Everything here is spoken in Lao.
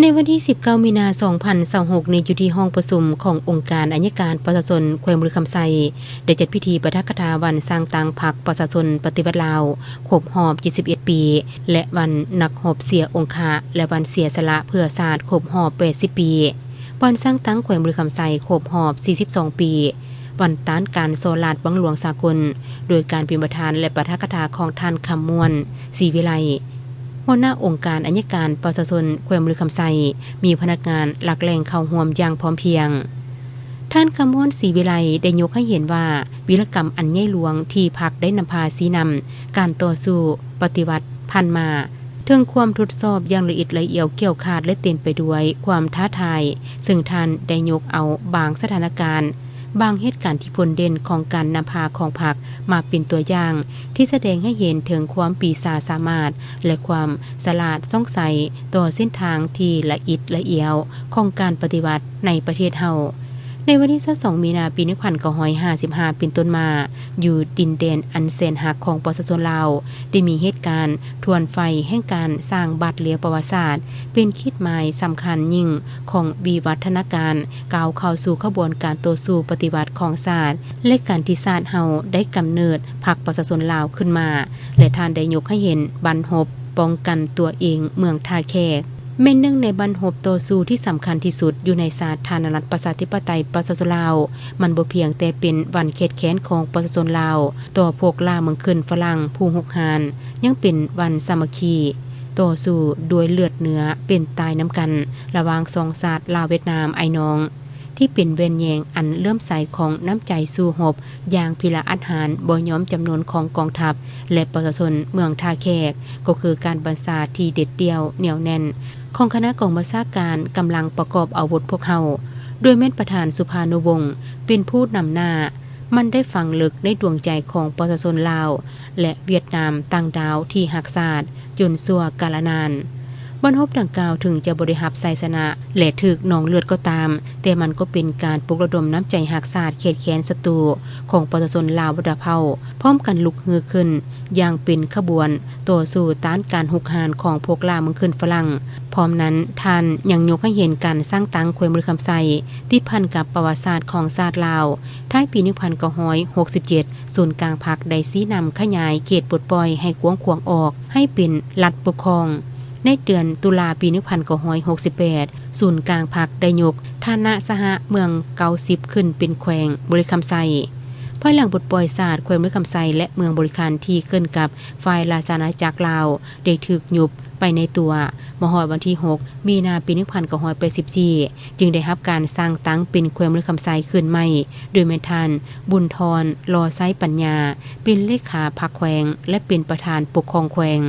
ໃນວັນທີສິບເກົ້າ ມີນາ ສອງພັນຊາວຫົກນີ້ ຢູ່ທີ່ຫ້ອງປະຊຸມຂອງອົງການໄອຍະການປະຊາຊົນແຂວງບໍລິຄຳໄຊ ໄດ້ຈັດພິທີປາຖະກະຖາວັນສ້າງຕັ້ງພັກປະຊາຊົນປະຕິວັດລາວ ຄົບຮອບເຈັດສິບເອັດປີ ແລະ ວັນນັກຮົບເສຍອົງຄະ ແລະ ວັນເສຍສະຫຼະເພື່ອຊາດ ຄົບຮອບແປດສິບປີ, ວັນສ້າງຕັ້ງແຂວງບໍລິຄຳໄຊ ຄົບຮອບສີ່ສິບສອງປີ, ວັນຕ້ານການສໍ້ລາດບັງຫຼວງສາກົນ ໂດຍການເປັນປະທານ ແລະ ປາຖະກະຖາຂອງທ່ານ ຄຳມ່ວນ ສີວິໄລ ຫົວໜ້າອົງການໄອຍະການປະຊາຊົນແຂວງບໍລິຄຳໄຊ ມີພະນັກງານຫຼັກແຫຼ່ງເຂົ້າຮ່ວມຢ່າງພ້ອມພຽງ. ທ່ານ ຄຳມ່ວນ ສີວິໄລ ໄດ້ຍົກໃຫ້ເຫັນວ່າ ວີລະກຳອັນໃຫຍ່ຫຼວງທີ່ພັກໄດ້ນຳພາຊີ້ນຳການຕໍ່ສູ້ປະຕິວັດຜ່ານມາ ເຖິງຄວາມທົດສອບຢ່າງລະອິດລະອຽວກ່ຽວຂາດ ແລະ ເຕັມໄປດ້ວຍຄວາມທ້າທາຍ, ເຊິ່ງທ່ານໄດ້ຍົກເອົາບາງສະຖານະການ, ບາງເຫດການທີ່ພົ້ນເດັ່ນຂອງການນຳພາຂອງພັກ ມາເປັນຕົວຢ່າງທີ່ສະແດງໃຫ້ເຫັນເຖິງຄວາມປີຊາສາມາດ ແລະ ຄວາມສະຫຼາດຊ່ອງໃສຕໍ່ເສັ້ນທາງທີ່ລະອິດລະອຽວຂອງການປະຕິວັດໃນປະເທດເຮົາ. ໃນວັນທີຊາວສອງ ມີນາ ປີໜຶ່ງພັນເກົ້າຮ້ອຍຫ້າສິບຫ້າ ເປັນຕົ້ນມາ, ຢູ່ດິນແດນອັນແສນຮັກຂອງປະຊາຊົນລາວ ໄດ້ມີເຫດການທວນໄຟແຫ່ງການສ້າງບາດເລຍປະຫວັດສາດ ເປັນຂີດໝາຍສຳຄັນຍິ່ງຂອງວິວັດທະນາການ ກ້າວເຂົ້າສູ່ຂະບວນການຕໍ່ສູ້ປະຕິວັດຂອງຊາດ ແລະ ການທີ່ຊາດເຮົາໄດ້ກຳເນີດພັກປະຊາຊົນລາວຂຶ້ນມາ ແລະ ທ່ານໄດ້ຍົກໃຫ້ເຫັນບັ້ນຮົບປ້ອງກັນຕົວເອງເມືອງທ່າແຂກ ແມ່ນໜຶ່ງໃນບັ້ນຮົບຕໍ່ສູ້ທີ່ສຳຄັນທີ່ສຸດຢູ່ໃນສາທາລະນະລັດ ປະຊາທິປະໄຕ ປະຊາຊົນລາວ. ມັນບໍ່ພຽງແຕ່ເປັນວັນເຄັດແຄ້ນຂອງປະຊາຊົນລາວຕໍ່ພວກລ່າເມືອງຂຶ້ນຝຣັ່ງຜູ້ຮຸກຮານ, ຍັງເປັນວັນສາມັກຄີຕໍ່ສູ້ດ້ວຍເລືອດເນື້ອເປັນຕາຍນຳກັນ ລະຫວ່າງສອງຊາດລາວຫວຽດນາມອ້າຍນ້ອງ ທີ່ເປັນແວ່ນແຍງອັນເຫຼື້ອມໃສຂອງນ້ຳໃຈສູ້ຮົບຢ່າງພິລະອາດຫານ ບໍ່ຍອມຈຳນົນຂອງກອງທັບ ແລະ ປະຊາຊົນເມືອງທ່າແຂກ ກໍຄືການບັນຊາທີ່ເດັດດ່ຽວໜຽວແໜ້ນຂອງຄະນະກອງບັນຊາການກຳລັງປະກອບອາວຸດພວກເຮົາ ໂດຍແມ່ນປະທານ ສຸພານຸວົງ ເປັນຜູ້ນຳໜ້າ. ມັນໄດ້ຝັງເລິກໃນດວງໃຈຂອງປະຊາຊົນລາວ ແລະ ຫວຽດນາມຕ່າງດ້າວທີ່ຮັກຊາດຈົນຊົ່ວກາລະນານ. ບັ້ນຮົບດັ່ງກ່າວເຖິງຈະບໍ່ໄດ້ຮັບໄຊຊະນະ ແລະ ຖືກນອງເລືອດກໍຕາມ, ແຕ່ມັນກໍເປັນການປຸກລະດົມນ້ຳໃຈຮັກຊາດເຄດແຄ້ນສັດຕູຂອງປະຊາຊົນລາວບັນດາເຜົ່າ ພ້ອມກັນລຸກຮືຂຶ້ນຢ່າງເປັນຂະບວນຕໍ່ສູ້ຕ້ານການຮຸກຮານຂອງພວກລ່າເມືອງຂຶ້ນຝຣັ່ງ. ພ້ອມນັ້ນ, ທ່ານຍັງຍົກໃຫ້ເຫັນການສ້າງຕັ້ງແຂວງບໍລິຄຳໄຊ ຕິດພັນກັບປະຫວັດສາດຂອງຊາດລາວ. ທ້າຍປີໜຶ່ງພັນເກົ້າຮ້ອຍຫົກສິບເຈັດ ສູນກາງພັກໄດ້ຊີ້ນຳຂະຫຍາຍເຂດປົດປ່ອຍໃຫ້ກວ້າງຂວາງອອກ ໃຫ້ເປັນລັດປົກຄອງ. ໃນເດືອນຕຸລາປີໜຶ່ງພັນເກົ້າຮ້ອຍຫົກສິບແປດ ສູນກາງພັກໄດ້ຍົກຖານະສະຫະເມືອງເກົ້າສິບຂຶ້ນເປັນແຂວງບໍລິຄຳໄຊ. ພາຍຫຼັງປົດປ່ອຍຊາດ, ແຂວງບໍລິຄຳໄຊ ແລະ ເມືອງບໍລິຄັນທີ່ຂຶ້ນກັບຝ່າຍລາຊະອານາຈັກລາວ ໄດ້ຖືກຍຸບໄປໃນຕົວ. ມາຮອດວັນທີຫົກ ມີນາ ປີໜຶ່ງພັນເກົ້າຮ້ອຍແປດສິບສີ່ ຈຶ່ງໄດ້ຮັບການສ້າງຕັ້ງເປັນແຂວງບໍລິຄຳໄຊຄືນໃໝ່ ໂດຍແມ່ນທ່ານ ບຸນທອນ ລໍໄຊປັນຍາ ເປັນເລຂາພັກແຂວງ ແລະ ເປັນປະທານປົກຄອງແຂວງ.